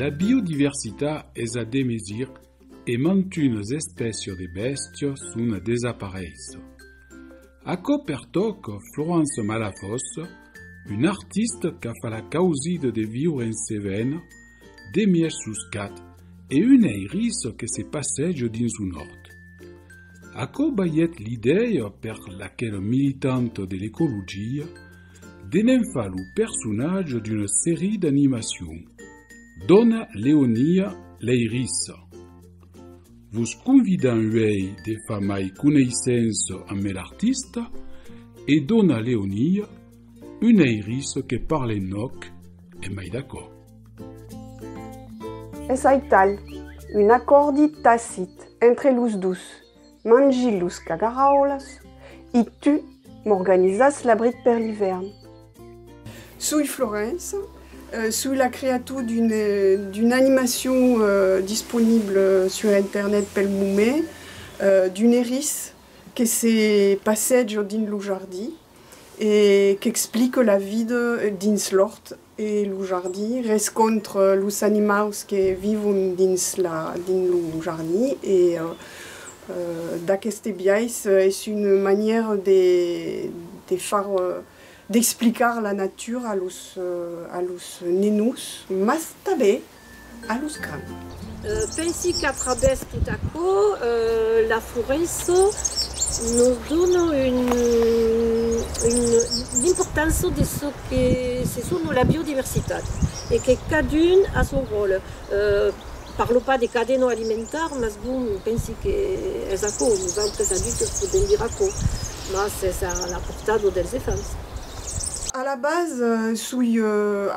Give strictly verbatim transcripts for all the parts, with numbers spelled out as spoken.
La biodiversitat es a demesir e mantunas espècias de bèstias son a desaparéisser. Aquò pertòca Florence Malafosse, un artista qu'a fach la causida de viure en Cevena, demièg sos cats e una eirissa que se passeja dins un òrt. Aquò balhèt l'idèia per laquela militanta de l'ecologia de ne'n far lo personatge d'una seria d'animacion, Dòna Leonia l'eirissa. Vos convidam uèi de far mai coneissença amb l'artista e Dòna Leonia, una eirissa que parla en òc e mai d'aquò. Es aital, un acòrdi tacit entre los dos. Mangi los cagaraulas e tu m'organizas l'abrit per l'ivèrn. Soi Florence, euh, soi la creator d'una d'una animacion euh, disponible sur internet pel moment, euh, d'un eris que se passeja dins lo jardin e qu'explica la vida dins l'òrt e lo jardin, rescòntra los animaus que vivon dins la dins lo jardin e euh, euh, d'aqueste biais es una manièra de de far euh, d'explicar la natura a los euh, a los nenons, mas tanben a los grands. Euh, pensi qu'a travèrs tot aquò, euh, la Florence nos dona un, un, l'importança de çò que se sona la biodiversitat e que cadun a son ròtle. Euh, parlo pas de cadena alimentara, mas bon, pensi que es aquò, nosautres adultes podèm dire aquò, mas es a la portada dels enfants. A la base, euh, soi euh,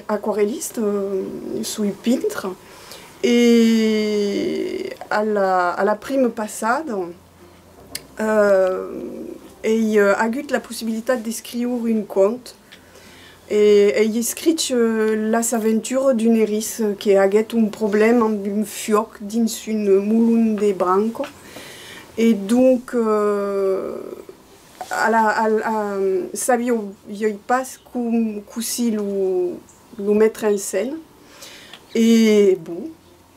aquarellista, euh, soi pintre e a la, a la prima passada euh, ai euh, agut la possibilitat d'escriure un cònt e ai escrich euh, las aventuras d'un eris que aguèt un problèma amb un fuòc dins un molon de branca e donc euh, a la, a, a, sabiái pas com, cossí lo, lo metre en scèna e bon,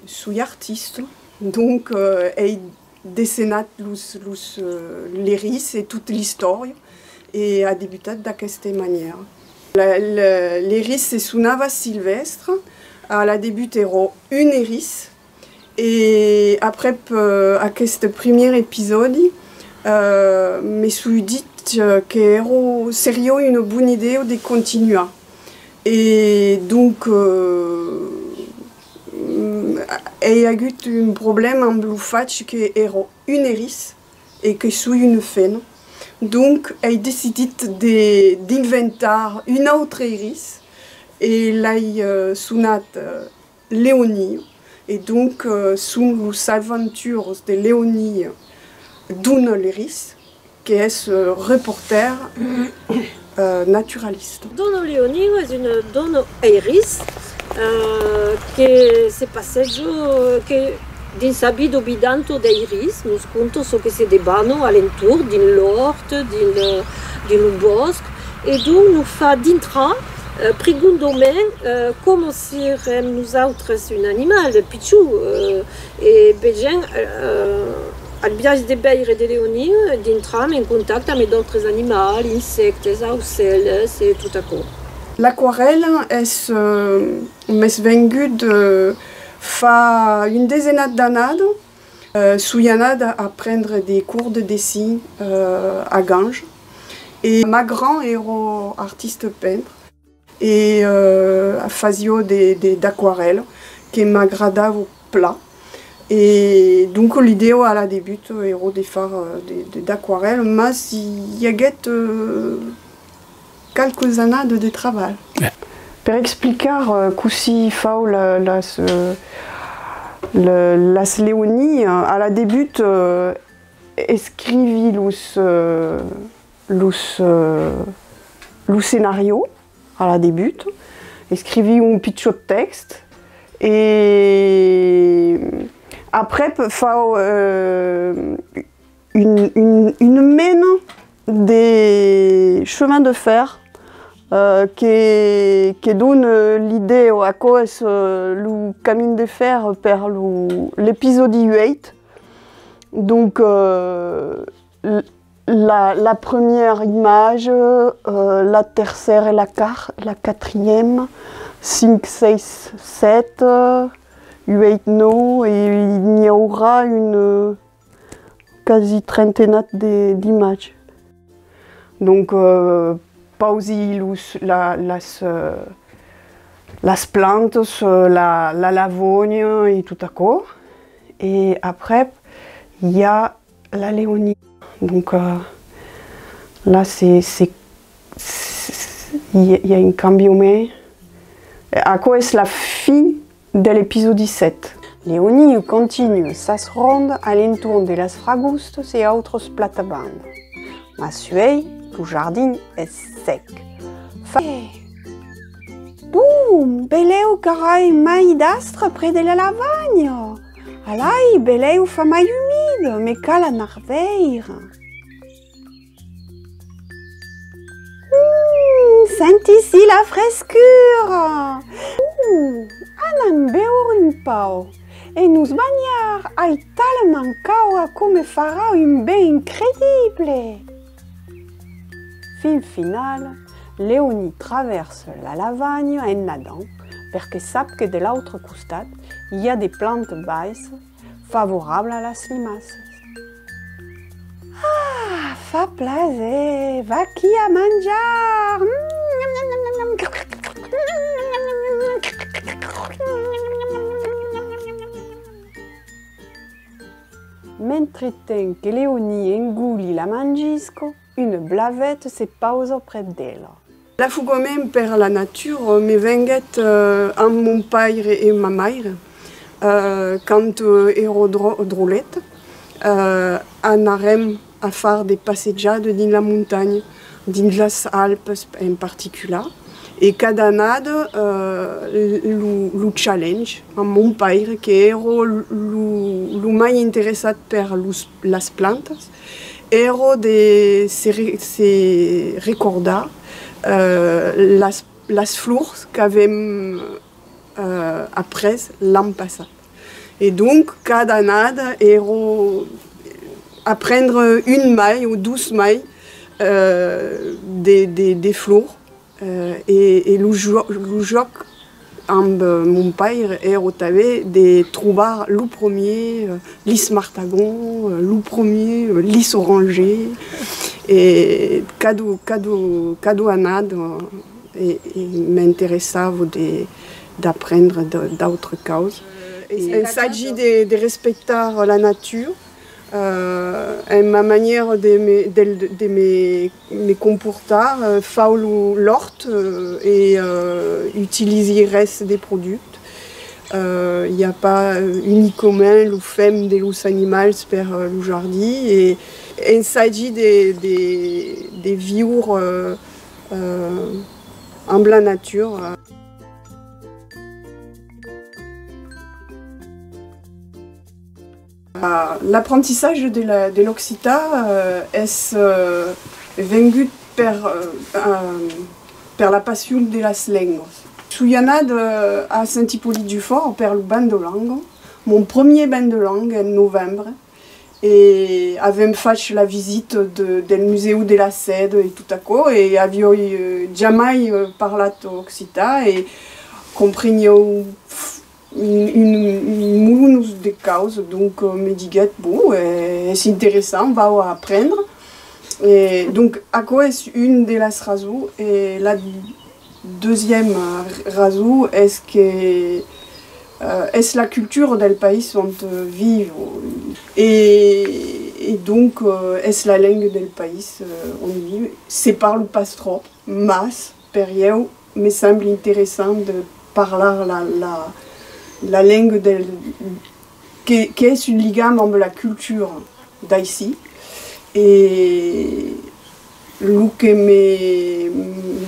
soi artista, donc euh, ai dessenat los, los, euh, l'eris e tot l'istòria e a debutat d'aquesta manièra. La, la, l'eris se sonava Silvestre, a la debut èra un eris, e aprèp euh, aqueste primièr episòdi, euh, me soi dit euh, que èra, seriá una bona idèa de continuar. E donc euh, ai agut un problèma amb lo fach que èra un eris e que soi una femna. Donc ai decidit de, d'inventar un autre eris e l'ai euh, sonat euh, Leonia. E donc euh, son los aventuras de Leonia, Dòna l'eris, que es euh, reportèr euh, naturalista. Dòna Leonia es una dòna eris euh, que se passeja, euh, que dins sa vida vidanta d'eris nos conta çò que se debana a l'entorn, dins l'òrt, dins, euh, dins lo bòsc. E donc nos fa dintrar euh, prigondament euh, coma s'èrem nosautres un animal pichon euh, e vegem euh, al biais de veire de Leonia dintram en contacte amb d'autres animals, insèctes, aucèls e tot aquò. L'aquarèla es euh, m'es vengut euh, fa un desenat d'annadas. Euh, soi anada aprendre de cors de dessin euh, a Ganges e ma grand èra artista pentre e euh, fasiá de, de, d'aquarèla que m'agradava plan e donc l'idèa a la debut èra de far euh, de, de, d'aquarèla mas i aguèt euh, qualques annadas de trabalh. Per explicar euh, cossí fau la, las, euh, la, las Leonias, a la debut euh, escrivi los, euh, los, euh, lo scenariu a la debut, escrivi un pichòt tèxt e aprèp fau euh, un, un, una mena de chemin de fer Euh, que, que dona l'idèa, aquò es, euh, lo camin de fèr per lo, l'episòdi uèit. Donc, euh, l-, la, la premièra imatge, euh, la tercèra e la quar-, la quatrièma, cinc, sièis, sèt, euh, uèit, nòu, e n'i aurà una, quasi trentenat de, d'imatges. Donc, euh, pausi los, la, las, euh, las plantas, euh, la, la lavonha e tot aquò. E aprèp, i a la Leonie. Donc, euh, là, c'est, c'est, c'est, i a, i a un cambiament. Aquò es la fin de l'episòdi sèt. Leonie continua sas rondas a l'entorn de las fragostas e autras platabandas. Mas uèi, lo jardin es sec. Fa... Bon, belèu qu'arai mai d'astres près de la lavanha. Alai, belèu fa mai umide, me cal anar veire. Mm, senticí la frescura! Mm, anam beure un pauc e nos banhar, ai talament caud, aquò me farà un ben incredible! Fin finala, Leonie travèrsa la lavanha en nadant, perque sap que de l'autre costat i a de plantas baissas favorablas a las limaças. Ah, fa plaser, vaquí a manjar! Mentretemps que Leonie engoli la mangisca, una blaveta se pausa prèp d'ela. L'afogament per la natura me venguèt, eh, amb mon paire e ma maire, eh, quand, eh, èra dro-, drolet. Eh, anàrem a far de passejadas dins la montanha, dins las Alpas en particular. E cada annada, eh, lo, lo challenge amb mon paire, que èra lo, lo mai interessat per los, las plantas, èra de se re-, se recordar, eh, las, las flors qu'avèm, eh, aprés l'an passat. E donc, cada annada, èra aprendre un mai o dos mai, eh, de, de, de flors. Eh, e, e lo jo-, lo jòc amb, eh, mon paire èra tanben de trobar lo premier, eh, lis martagons, eh, lo premier, eh, lis orangers. E cada, cada, cada annada, eh, e, e m'interessava de, d'aprendre de, d'autres causas. E ensagi de, de respectar la natura. Eh, en ma manièra de me, de, de me, me comportar, eh, fau lo, l'òrt, eh, e, eh, utilisi res de produch. Eh, i a pas, eh, unicament lo fem de los animals per, eh, lo jardin, e ensagi de, de, de viure, eh, eh, amb la natura. Ah, l'aprentissatge de la, de l'occitan, eh, es, eh, vengut per, eh, eh, per la passion de las lengas. Soi anada, eh, a Sent Ipolit du Fòrt per lo Banc de Langa, mon premier Banc de Langa en novembre, e avèm fach la visita de, del Musèu de la Seda e tot aquò, e aviái, eh, jamai, eh, parlat occitan, e compreniái un, un, un molonós de causas, donc, eh, me diguèt, bon, eh, es interessant, vau aprendre. E donc, aquò es un de las rasons, e la deuxièma rason es que, eh, es la cultura del país ont, eh, vivo, e, e donc, eh, es la lenga del país, eh, ont vivo. Se parla pas tròp, mas per ieu, me sembla interessant de parlar la, la, la lenga del, que, que es un ligam amb la cultura d'aicí. E lo que me,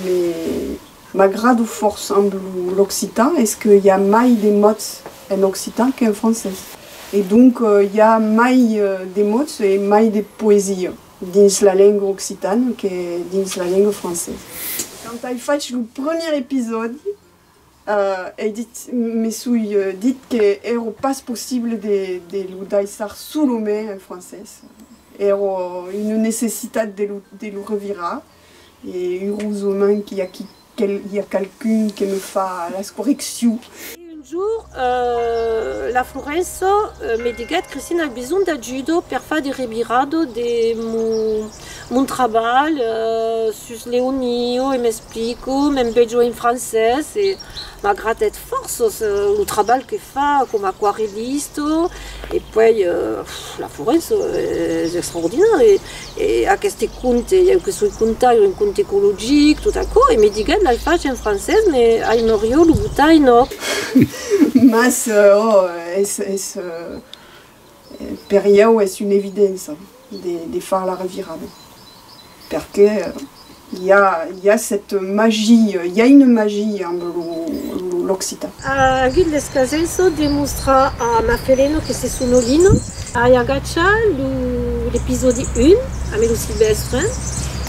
me, m'agrada fòrça amb lo, l'occitan es que i a mai de mots en occitan qu'en francés. E donc, eh, i a mai, eh, de mots e mai de poesia dins la lenga occitana que dins la lenga francesa. Quand ai fach lo premier episòdi, eh, ai dit, me soi, eh, dit que èra pas possible de, de lo daissar solament en francés. Èra una necessitat de lo, de lo revirar, e urosament qu'i a qui, quel, i a qualqu'un que me fa las correccions. E un jorn, eh, la Florença, eh, me diguèt: «Cristina, ai besonh d'ajuda per far de revirada de mon, mon trabalh, eh, sus Leonia, e m'explica, me'n vejo en francés», e m'agradèt fòrça, eh, lo trabalh que fa coma aquarelista, e puèi, eh, pff, la Florença es extraordinari, e, e aqueste conte, ieu que soi contaire, un conte ecologic, tot aquò, e me diguèt: «L'ai fach en francés, me aimariá lo botar en òc.» Mas, eh, ò, es, es, eh, per ieu es una evidéncia de, de far la revirada. Perque, eh, i a, i a cette magie, i a una magia amb lo, lo, l'occitan. Ai agut l'escasença de mostrar a ma felena que se sona Lina. Ai agachat lo, l'episòdi un, amb lo Silvestre,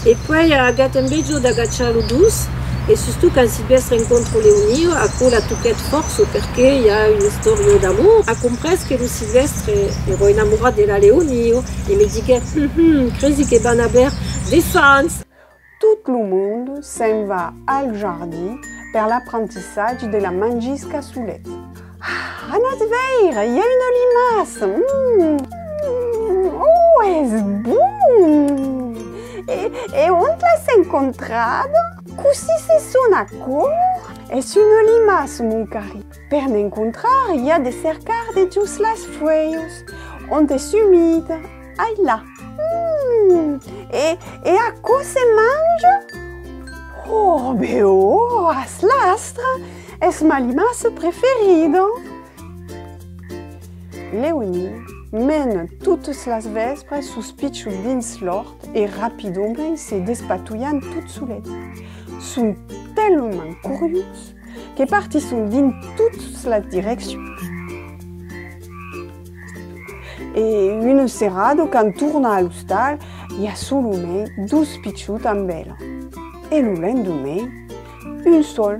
e puèi aguèt enveja d'agachar lo dos, e sustot quand Silvestre encontra Leonia, aquò la toquèt fòrça, perque i a una istòria d'amor. A comprés que lo Silvestre èra enamorat de la Leonia, e me diguèt: «Hum, hum, cresi que van aver d'enfants.» Tot lo monde se'n va al jardin per l'aprentissatge de la mangisca solet. Ah, anatz veire, i a una limassa! Mm, oh, es bon! E, e ont l'as encontrada? Cossí se sona aquò? Es una limassa, mon carit. Per n'encontrar, i a de cercar dejós las fuèlhas, ont es umida. Ai là! Mm, e, e aquò se manja? Oh, ben ò, as l'astre! Es ma limassa preferida! Leonia mena totas las vèspras sos pichons dins l'òrt e rapidament se despatolhan tot solet. Son talament curiós que partisson dins totas las direccions. E una serada, quand torna a l'ostal, i a solament dos pichons amb ela. E lo lendomen, un sol.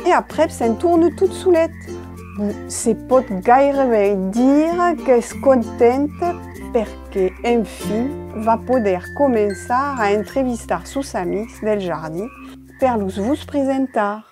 E aprèp se'n torna tot solet. Se pòt gaireben dire qu'es contenta perque, enfin, va poder començar a entrevistar sos amics del jardin per los vos presentar.